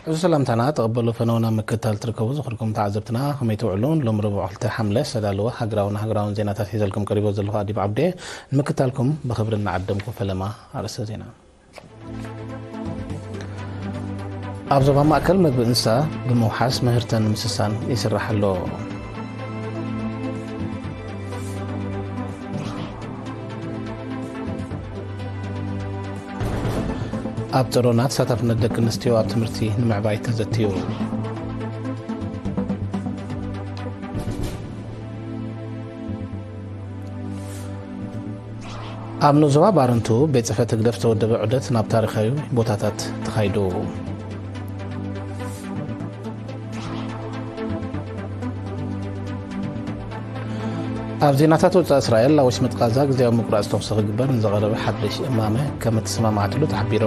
እዚ ሰላምታና ተቐበሉ። ፈነውና ምክታል ትርከቡ ዝኽርኩም ተዓዘብትና፣ ከመይ ትውዕሉ? ሎም ረቡዕ ክልተ ሓምለ ዝተዳለወ ሃገራውን ሃገራውን ዜናታት ሒዘልኩም ቀሪቦ ዘለኹ ኣዲብ ዓብዴ፣ ንምክታልኩም ብኽብሪ እናዓደምኩ ፈለማ ኣርእስተ ዜና። ኣብ ዞባ ማእከል መግቢ እንስሳ ብምውሓስ ምህርተን ንምስሳን ይስራሕ ኣሎ። ኣብ ጸሮና ተሳታፍነት ደቂ ኣንስትዮ ኣብ ትምህርቲ ንምዕባይ ተዘትዩ። ኣብ ንኡስ ዞባ ባረንቱ ቤት ጽሕፈት ህግደፍ ዝተወደበ ዑደት ናብ ታሪኻዊ ቦታታት ተኻይዱ። ኣብ ዜናታት ወጻኢ እስራኤል ኣብ ወሽመጥ ቃዛ ግዜያዊ ምቁራጽ ተኹሲ ክግበር ንዝቐረበ ሓድሽ እማመ ከም እተሰማማዓትሉ ተሓቢሩ።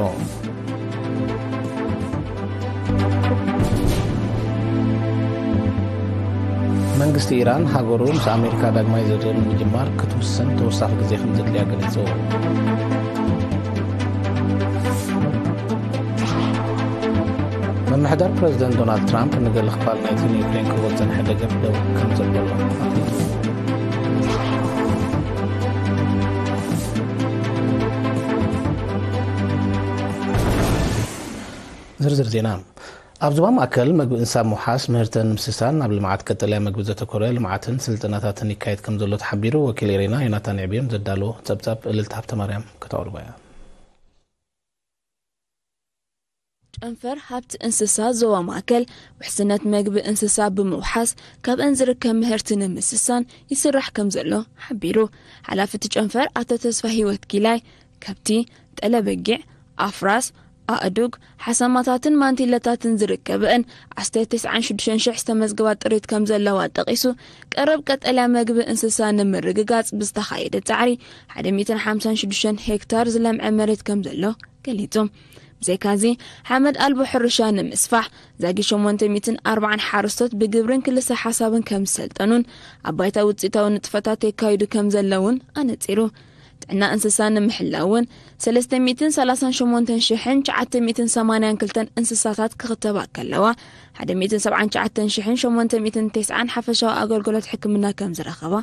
መንግስቲ ኢራን ሃገሩ ምስ ኣሜሪካ ዳግማይ ዝርርብ ንምጅማር ክትውስን ተወሳኺ ግዜ ከም ዘድልያ ገሊጹ። ምምሕዳር ፕረዚደንት ዶናልድ ትራምፕ ንገለ ክፋል ናይቲ ንዩክሬን ክህቦ ዝጸንሐ ደገፍ ደው ከም ዘበሎ ኣፍሊጡ። ዝርዝር ዜና። ኣብ ዞባ ማእከል መግቢ እንስሳ ምውሓስ ምህርተን ንምስሳን ናብ ልምዓት ቀጠልያ መግቢ ዘተኮረ ልምዓትን ስልጠናታትን ይካየድ ከም ዘሎ ተሓቢሩ። ወኪል ኤሬና ዮናታን ዕብዮም ዘዳለዎ ጸብጻብ እልልታ ሃብተማርያም ከተቕርቦ እያ። ጨንፈር ሃብቲ እንስሳ ዞባ ማእከል ውሕስነት መግቢ እንስሳ ብምውሓስ ካብአን ዝርከብ ምህርቲ ንምስሳን ይስራሕ ከም ዘሎ ሓቢሩ። ሓላፊ እቲ ጨንፈር ኣቶ ተስፋ ህይወት ጊላይ ከብቲ፣ ጠለበጊዕ፣ ኣፍራስ፣ ኣእዱግ፣ ሓሰማታትን ማንቲለታትን ዝርከበእን ኣስተያየት ተስዓን ሽዱሽተን ሽሕ ዝተመዝገባ ጥሪት ከም ዘለዋ ጠቒሱ፣ ቀረብ ቀጠልያ መግቢ እንስሳ ንምርግጋጽ ብዝተኻየደ ጻዕሪ ሓደ ሚእትን ሓምሳን ሽዱሽተን ሄክታር ዝለምዐ መሬት ከም ዘሎ ገሊጹ። ብዘይካዚ ሓመድ ኣልቦ ሕርሻ ንምስፋሕ ዛጊ ሸሞንተ ሚእትን ኣርባዓን ሓረስቶት ብግብርን ክልሰ ሓሳብን ከም ዝሰልጠኑን ኣብ ባይታ ውፅኢታዊ ንጥፈታት የካይዱ ከም ዘለውን ኣነፂሩ። ጥዕና እንስሳ ንምሕላው እውን ሰለስተ ሚእትን ሰላሳን ሸሞንተን ሽሕን ትሽዓተ ሚእትን ሰማንያን ክልተን እንስሳታት ክኽተባ ከለዋ ሓደ ሚእትን ሰብዓን ትሽዓተን ሽሕን ሸሞንተ ሚእትን ተስዓን ሓፈሻዊ ኣገልግሎት ሕክምና ከም ዝረኸባ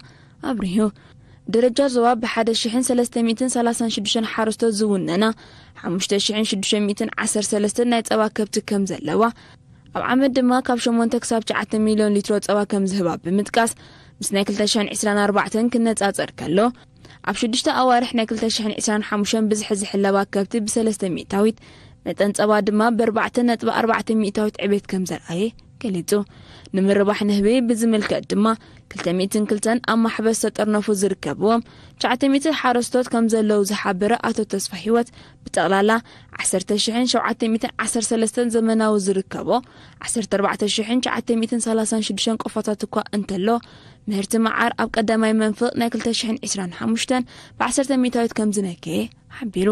ኣብሪሁ። ደረጃ ዞባ ብሓደ ሽሕን ሰለስተ ሚእትን ሰላሳን ሽዱሽተን ሓረስቶት ዝውነና ሓሙሽተ ሽሕን ሽዱሽተ ሚእትን ዓሰርተ ሰለስተን ናይ ጸባ ከብቲ ከም ዘለዋ፣ ኣብ ዓመት ድማ ካብ ሸሞንተ ክሳብ ትሽዓተ ሚልዮን ሊትሮ ጸባ ከም ዝህባ ብምጥቃስ፣ ምስ ናይ ክልተ ሽሕን ዕስራን ኣርባዕተን ክነጻጸር ከሎ፣ ኣብ ሽዱሽተ ኣዋርሕ ናይ ክልተ ሽሕን ዕስራን ሓሙሽተን ብዝሒ ዝሕለባ ከብቲ ብሰለስተ ሚእታዊት፣ መጠን ጸባ ድማ ብኣርባዕተ ነጥቢ ኣርባዕተ ሚእታዊት ዕቤት ከም ዘርኣየ ገሊጹ። ንምርባሕ ንህቢ ብዝምልከት ድማ ክልተ ሚእትን ክልተን ኣብ ማሕበር ዝተጠርነፉ ዝርከብዎም ትሽዓተ ሚእቲ ሓረስቶት ከም ዘለዉ ዝሓበረ ኣቶ ተስፋ ህይወት፣ ብጠቕላላ ዓሰርተ ሽሕን ሸውዓተ ሚእትን ዓሰርተ ሰለስተን ዘመናዊ ዝርከቦ ዓሰርተ ኣርባዕተ ሽሕን ትሽዓተ ሚእትን ሰላሳን ሽዱሽተን ቆፎታት እኳ እንተሎ፣ ምህርቲ መዓር ኣብ ቀዳማይ መንፍቕ ናይ ክልተ ሽሕን ዕስራን ሓሙሽተን ብዓሰርተ ሚእታዊት ከም ዝነከየ ሓቢሩ።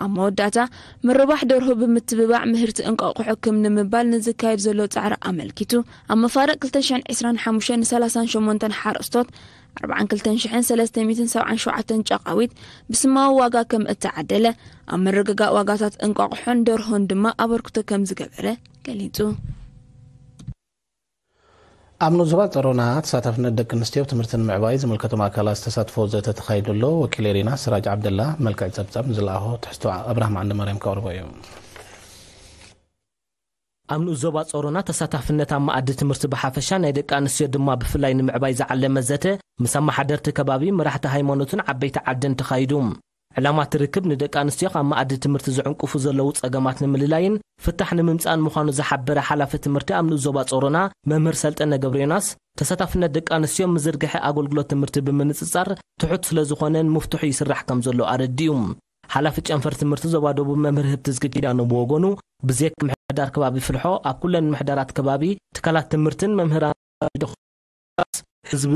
ኣብ መወዳእታ፣ ምርባሕ ደርሆ ብምትብባዕ ምህርቲ እንቋቑሖ ክም ንምባል ንዝካየድ ዘሎ ጻዕሪ ኣመልኪቱ፣ ኣብ መፋርቕ ክልተ ሽሕን ዕስራን ሓሙሽተን ንሰላሳን ሸሞንተን ሓረስቶት ኣርባዓን ክልተን ሽሕን ሰለስተ ሚእትን ሰብዓን ሸውዓተን ጨቓዊት ብስማዊ ዋጋ ከም እተዓደለ፣ ኣብ ምርግጋእ ዋጋታት እንቋቑሖን ደርሆን ድማ ኣበርክቶ ከም ዝገበረ ገሊጹ። ኣብ ንኡስ ዞባ ጸሮና ተሳታፍነት ደቂ ኣንስትዮ ኣብ ትምህርቲ ንምዕባይ ዝምልከቶም ኣካላት ዝተሳትፎ ዘተ ተኻይዱ ኣሎ። ወኪል ኤሪና ስራጅ ዓብደላ መልክዕ ጸብጻብ ንዝለኣኾ ትሕዝቶ ኣብርሃም ዓንደማርያም ከቕርቦ እዩ። ኣብ ንኡስ ዞባ ጸሮና ተሳታፍነት ኣብ መኣዲ ትምህርቲ ብሓፈሻ ናይ ደቂ ኣንስትዮ ድማ ብፍላይ ንምዕባይ ዝዓለመ ዘተ ምስ ኣመሓደርቲ ከባቢ፣ መራሕቲ ሃይማኖትን ዓበይቲ ዓድን ተኻይዱ። ዕላማ እቲ ርክብ ንደቂ ኣንስትዮ ካብ መኣዲ ትምህርቲ ዝዕንቅፉ ዘለዉ ጸገማት ንምልላይን ፍታሕ ንምምጻእን ምዃኑ ዝሓበረ ሓላፊ ትምህርቲ ኣብ ንኡስ ዞባ ጾሮና መምህር ሰልጠነ ገብረዮናስ፣ ተሳታፍነት ደቂ ኣንስትዮ ምስ ዝርግሐ ኣገልግሎት ትምህርቲ ብምንጽጻር ትሑት ስለ ዝኾነን ምፍትሑ ይስራሕ ከም ዘሎ ኣረዲኡ። ሓላፊ ጨንፈር ትምህርቲ ዞባ ደቡብ መምህር ህብትዝጊ ኪዳነ ብወገኑ፣ ብዘይካ ምሕዳር ከባቢ ፍልሖ ኣብ ኩለን ምሕዳራት ከባቢ ትካላት ትምህርትን መምህራን ህዝቢ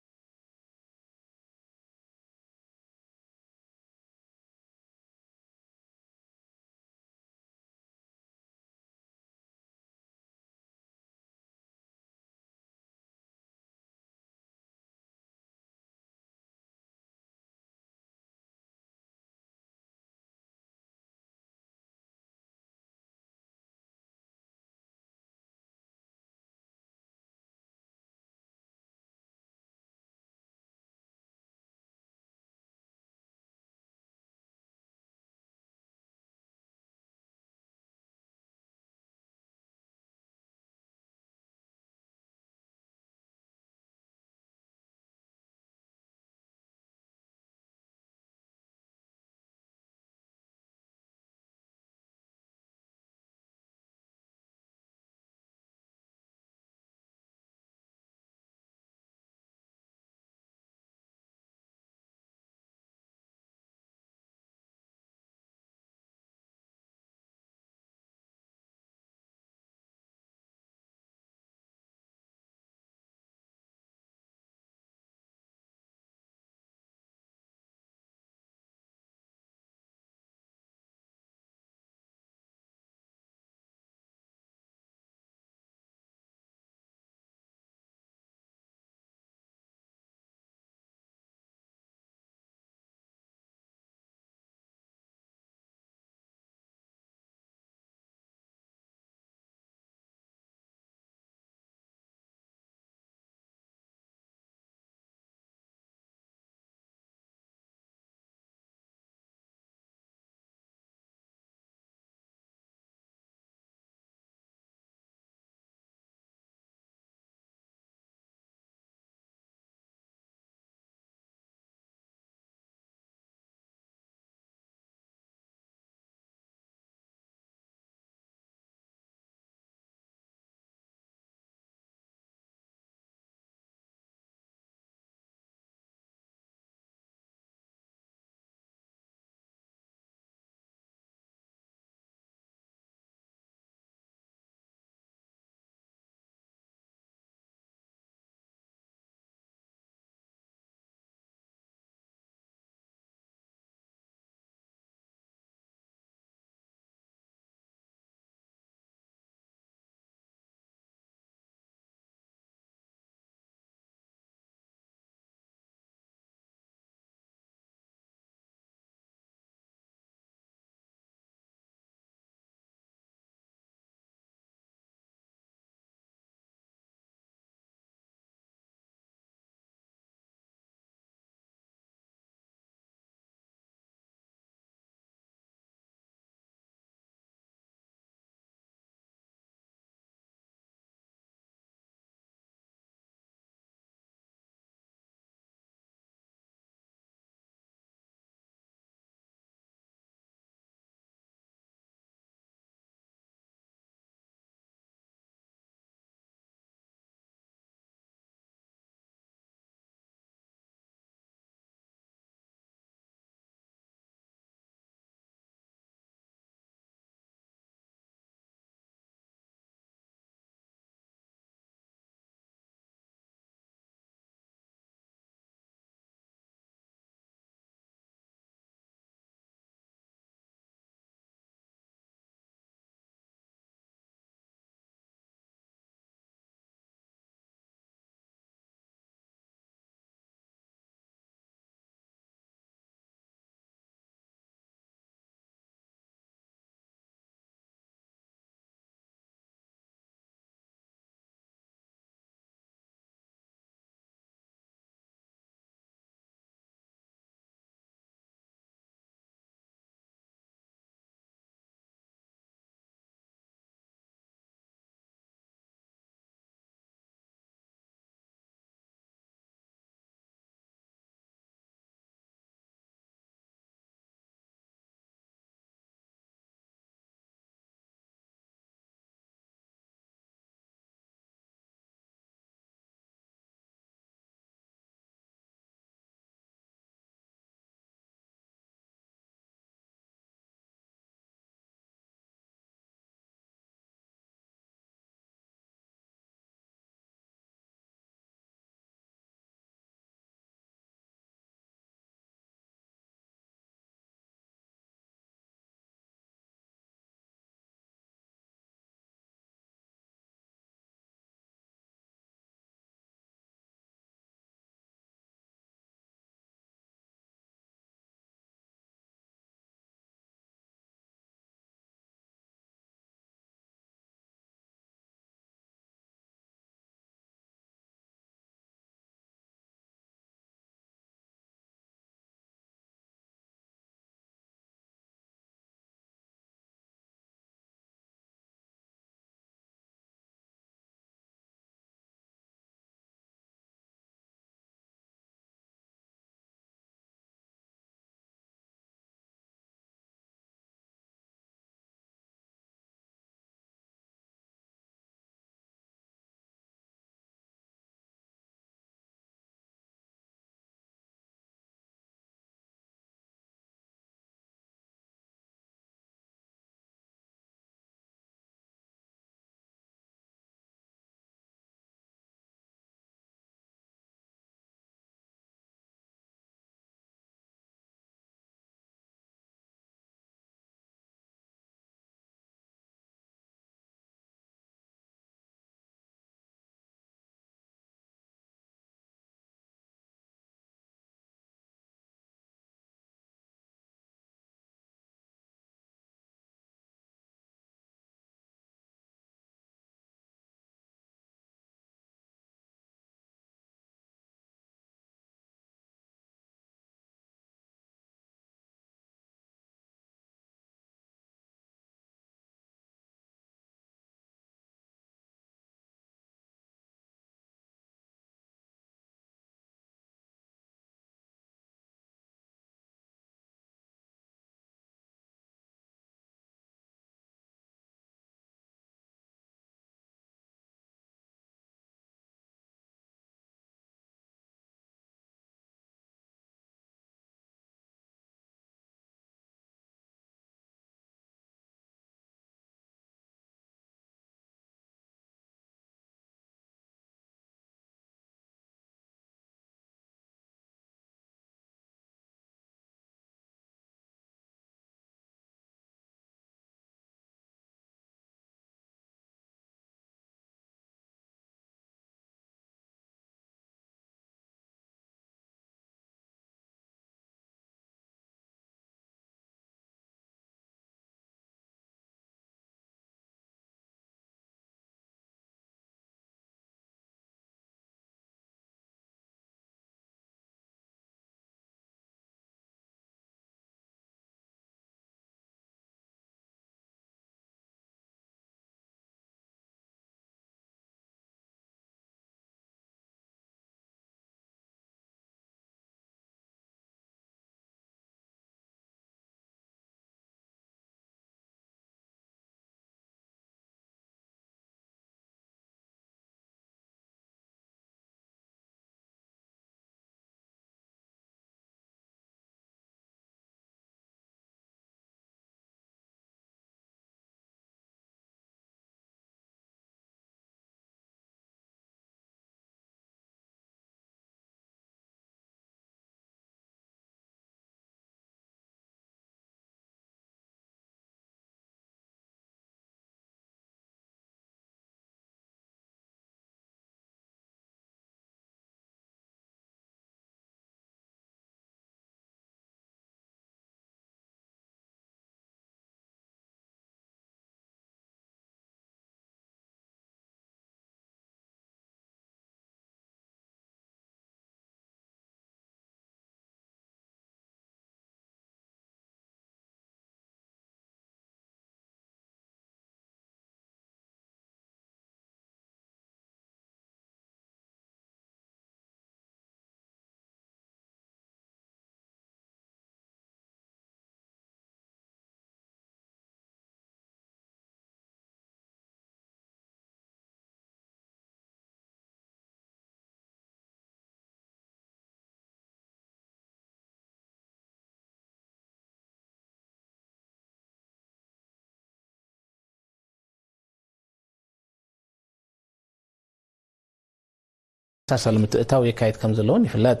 ተመሳሳሊ ምትእትታው የካይድ ከም ዘለውን ይፍለጥ።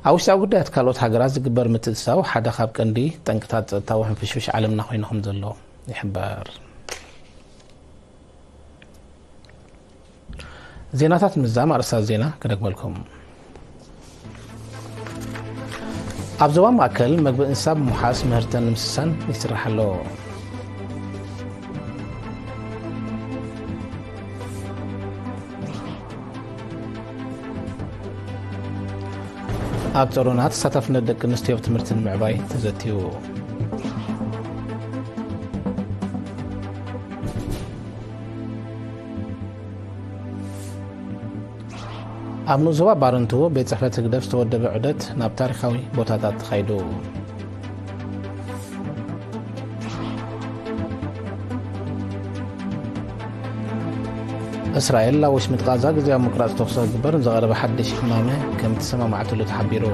ኣብ ውሽጣዊ ጉዳያት ካልኦት ሃገራት ዝግበር ምትእትታው ሓደ ካብ ቀንዲ ጠንቅታት ጸጥታዊ ሕንፍሽፍሽ ዓለምና ኮይኑ ከም ዘሎ ይሕበር። ዜናታት ምዛም ኣርእስታት ዜና ክደግመልኩም። ኣብ ዞባ ማእከል መግቢ እንስሳ ብምውሓስ ምህርተን ንምስሳን ይስራሕ ኣሎ። ኣብ ጾሮና ተሳታፍነት ደቂ ኣንስትዮ ኣብ ትምህርቲ ንምዕባይ ተዘትዩ። ኣብ ንኡስ ዞባ ባረንቱ ቤት ጽሕፈት ህግደፍ ዝተወደበ ዑደት ናብ ታሪኻዊ ቦታታት ተኻይዱ። እስራኤል ኣብ ወሽመጥ ቃዛ ግዜያዊ ምቁራጽ ተኹሲ ክትግበር ንዝቐረበ ሓድሽ እማመ ከም እተሰማማዓትሉ ተሓቢሩ።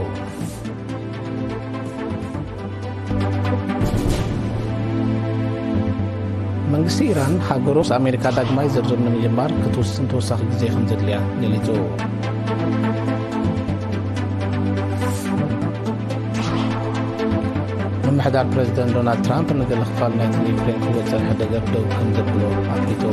መንግስቲ ኢራን፣ ሃገሩ ምስ ኣሜሪካ ዳግማይ ዝርርብ ንምጅማር ክትውስን ተወሳኺ ግዜ ከም ዘድልያ ገሊጹ። ምምሕዳር ፕረዚደንት ዶናልድ ትራምፕ ንገለ ክፋል ናይቲ ንዩክሬን ክህቦ ዝጸንሐ ደገፍ ደው ከም ዘብሎ ኣፍሊጡ።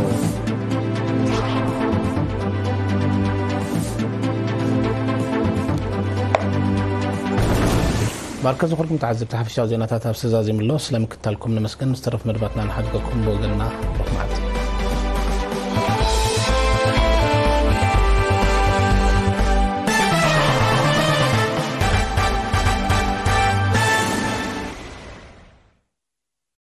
ማርከ ዝኾልኩም ተዓዘብቲ ሓፈሻዊ ዜናታት ኣብ ሰዛዚምሎ ስለምክትታልኩም ነመስግን። ዝተረፉ መደባትና ንሓድገኩም ብወገንና ብሩኽ መዓልቲ።